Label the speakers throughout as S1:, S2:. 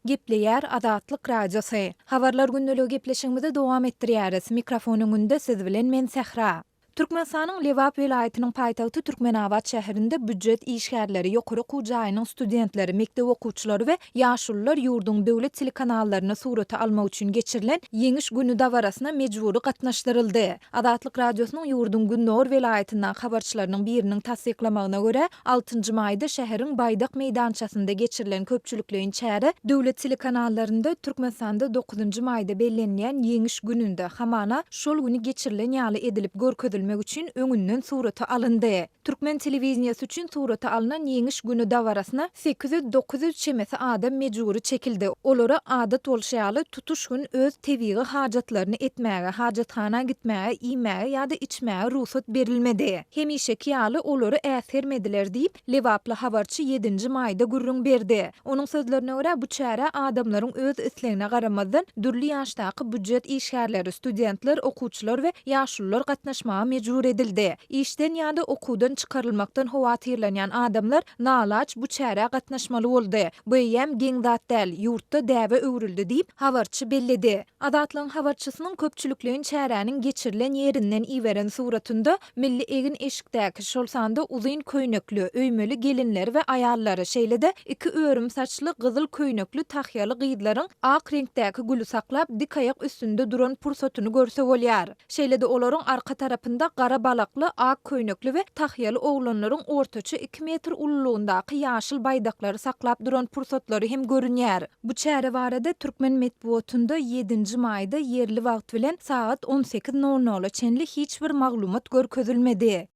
S1: Gepleýär Azatlyk Radiosy. Habarlar gündeligi gepleşigimizi dowam etdirýäris. Mikrofon öňünde siz bilen men Sähra. Türkmenistanyň Lebap welaýatynyň paýtagty Türkmenabat şäherinde býujet işgärleri, ýokary okuw jaýynyň studentleri, mekdep okuwçylary we ýaşulular ýurduň döwlet telekanallarynda surata almak üçin geçirilen Ýeňiş güni dabarasyna mejbury gatnaşdyryldy. Azatlyk Radiosynyň ýurduň gündogar welaýatyndaky habarçylarynyň biriniň tassyklamagyna görä, altynjy maýda şäheriň Baýdak meýdançasynda geçirilen köpçülikleýin çäre döwlet telekanallarynda Türkmenistanda dokuzynjy maýda bellenilýän Ýeňiş gününde, hamana, şol güni geçirilen ýaly edilip görkezilmek üçin öňünden surata alyndy. Türkmen telewideniýesi üçin surata alnan Ýeňiş güni dabarasyna 800-900 çemesi adam mejbury çekildi. Olara adat bolşy ýaly, tutuş gün öz tebigy hajatlaryny etmäge, hajathana gitmäge, iýmäge ýa-da içmäge rugsat berilmedi. Hemişeki ýaly, olary äsgermediler diýip, lebaply habarçy ýedinji maýda gürrüň berdi. Onuň sözlerine görä, bu çärä adamlaryň öz islegine garamazdan, dürli ýaşdaky býujet işgärleri, studentler, okuwçylar we ýaşulular gatnaşmaga mejbur edildi. Işden ýa-da okuwdan çykarylmakdan howatyrlanýan adamlar nalaç bu çärä gatnaşmaly boldy. Bu eýýäm geň zat däl, ýurtda däbe öwrüldi diýip, habarçy belledi. Azatlygyň habarçysynyň köpçülikleýin çäräniň geçirilen ýerinden iberen suratynda milli egin-eşikdäki, şol sanda uzyn köýnekli, öýmeli gelinleri we aýallary, şeýle-de iki örüm saçly, gyzyl köýnekli tahýaly gyzlaryň ak reňkdäki güli saklap, dik aýak üstünde duran pursatyny görse bolýar. Şeýle-de olaryň arka tarapynda gara balakly, ak köýnekli we tahýaly oglanlaryň ortaça iki metr ululygyndaky ýaşyl baýdaklary saklap duran pursatlary hem görünýär. Bu çäre barada türkmen metbugatynda ýedinji maýda ýerli wagt bilen sagat on sekiz nol nola çenli hiç bir maglumat görkezilmedi.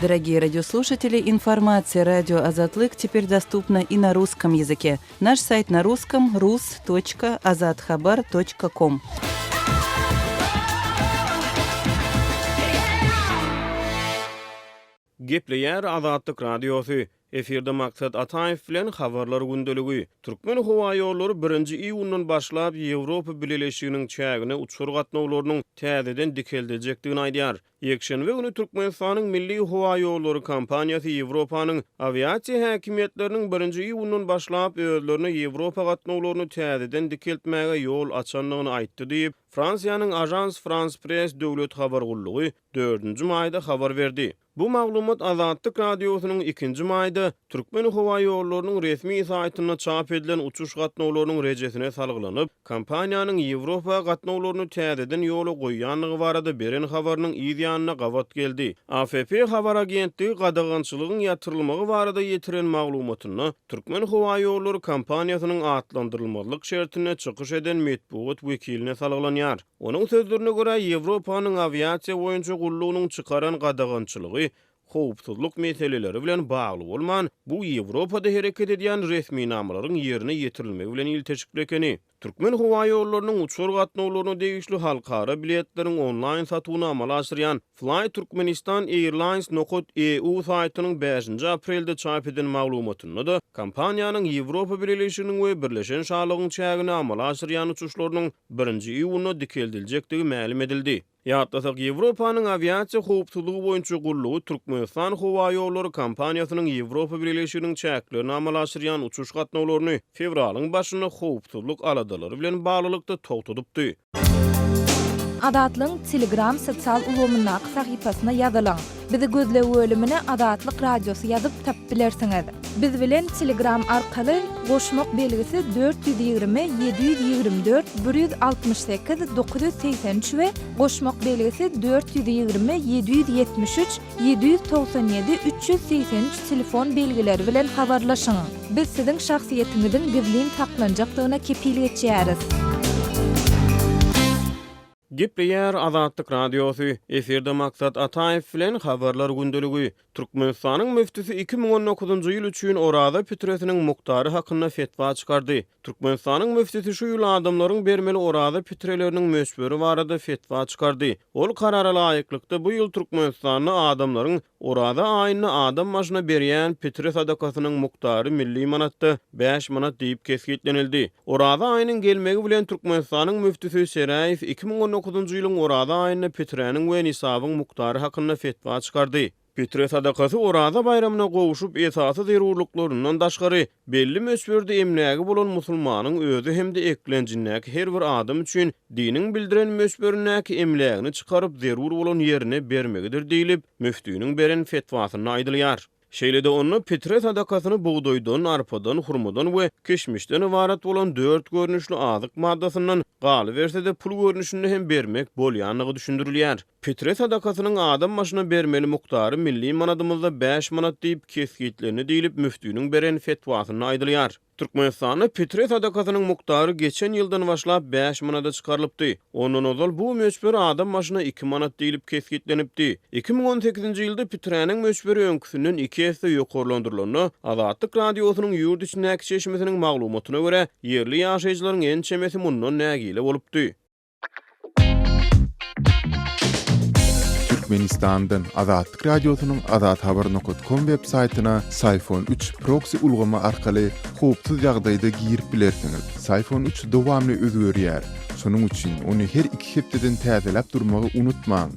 S2: Дорогие радиослушатели, информация радио Азатлык теперь доступна и на русском языке. Наш сайт на русском rus.azathabar.com.
S3: Gepleýär Azatlyk Radiosy, Efirde Maksat Ataýew bilen Habarlar gündeligi. Türkmenhowaýollary birinji iýundan başlap Ýewropa Bileleşiginiň çägine uçar gatnawlarynyň täzeden dikeldiljekdigini aýdýar. Ýekşenbe güni Türkmenistanyň Milli howaýollary kompaniýasy Ýewropanyň awiasiýa häkimiýetleriniň birinji iýundan başlap özlerine Ýewropa gatnawlaryny täzeden dikeltmäge ýol açandygyny aýtdy diýip, Fransiýanyň Agence France-Presse döwlet habar gullugy dördünji maýda habar berdi. Bu maglumat Azatlyk Radiosynyň ikinji maýda Türkmenhowaýollarynyň resmi saýtynda çap edilen uçuş gatnawlarynyň rejesine salgylanyp, kompaniýanyň Ýewropa gatnawlaryny täzeden ýola goýýandygy barada beren habarynyň yz ýanyna gabat geldi. AFP habar agentligi gadagançylygyň ýatyrylmagy barada ýetiren maglumatynda Türkmenhowaýollary kompaniýasynyň atlandyrylmazlyk şertinde çykyş eden metbugat wekiline salgylanýar. Onuň sözlerine görä, Ýewropanyň awiasiýa boýunça gullugynyň çykaran gadagançylygy howpsuzlyk meseleleri bilen bagly bolman, bu Ýewropada hereket edýän resminamalaryň ýerine ýetirilmegi bilen ilteşikli ekeni. Türkmenhowaýollarynyň uçar gatnawlaryna degişli halkara biletleriň onlaýn satuwyny amala aşyrýan Fly Turkmenistan Airlines nokat EU saýtynyň bäşinji aprelde çap eden maglumatynda-da, kompaniýanyň Ýewropa Bileleşiginiň we Birleşen Şalygyň çägine amala aşyrýan uçuşlarynyň birinji iýunda dikeldiljekdigi mälim edildi. Ýatlasak, Ýewropanyň awiasiýa howpsuzlygy boýunça gullugy Türkmenistan howaýollary kompaniýasynyň Ýewropa Bileleşiginiň çäklerine amala aşyrýan uçuş gatnawlaryny fewralyň başynda howpsuzlyk aladalary bilen baglylykda togtadypdy.
S1: Azatlygyň Telegram sosial ulgamyndaky sahypasyna ýazylyň. Bizi gözleg bölümine Azatlyk Radiosy ýazyp tapyp bilersiňiz. Biz bilen Telegram arkaly goşmak belgisi 420 724 168 983 we goşmak belgisi 420 773 797 383 telefon belgileri bilen habarlaşyň. Biz siziň şahsyýetiňiziň gizlin saklanjakdygyna kepil geçýäris.
S3: Gepleýär Azatlyk Radiosy, Efirde Maksat Ataýew bilen Habarlar gündeligi. Türkmenistanyň müftüsi 2019-njy ýyl üçin oraza pitresiniň mukdary hakynda fetwa çykardy. Türkmenistanyň müftüsi şu ýyl adamlaryň bermeli oraza pitreleriniň möçberi barada fetwa çykardy. Ol karara laýyklykda, bu ýyl Türkmenistanda adamlaryň Oraza aýynda adam başyna berýän pitre sadakasynyň mukdary milli manatda bäş manat diýip kesgitlenildi. Oraza aýynyň gelmegi bilen Türkmenistanyň müftüsi Seräýew 2019-njy ýylyň Oraza aýynda piträniň we nisabyň mukdary hakynda fetwa çykardy. Pitre sadakasy Oraza baýramyna gowşup, esasy zerurlyklaryndan daşgary, belli möçberde emlägi bolan musulmanyň özi hem-de eklenjindäki her bir adam üçin diniň bildiren möçberindäki emlägini çykaryp zerur bolan ýerine bermegidir diýlip, müftiniň beren fetwasynda aýdylýar. Şeýle-de onda pitre sadakasyny bugdaýdan, arpadan, hurmadan we kişmişden ybarat bolan dört görnüşli azyk maddasyndan, galyberse-de pul görnüşinde hem bermek bolýandygy düşündirilýär. Pitre sadakasynyň adam başyna bermeli mukdary milli manadymyzda bäş manat diýip kesgitlendi diýlip, müftiniň beren fetwasynda aýdylýar. Türkmenistanda pitre sadakasynyň mukdary geçen ýyldan başlap bäş manada çykarylypdy. Ondan ozal bu möçber adam başyna iki manat diýlip kesgitlenipdi. 2018-nji ýylda piträniň möçberi öňküsinden iki esse ýokarlandyrylanda, Azatlyk Radiosynyň ýurt içindäki çeşmesiniň maglumatyna görä, ýerli ýaşaýjylaryň ençemesi mundan nägile bolupdy.
S4: Türkmenistandan Azatlyk Radiosynyň azathabar nokat kom web saýtyna Syfon üç proksi ulgamy arkaly howpsuz ýagdaýda girip bilersiňiz. Syfon üç dowamly özgerýär. Şonuň üçin ony her iki hepdeden täzeläp durmagy unutmaň.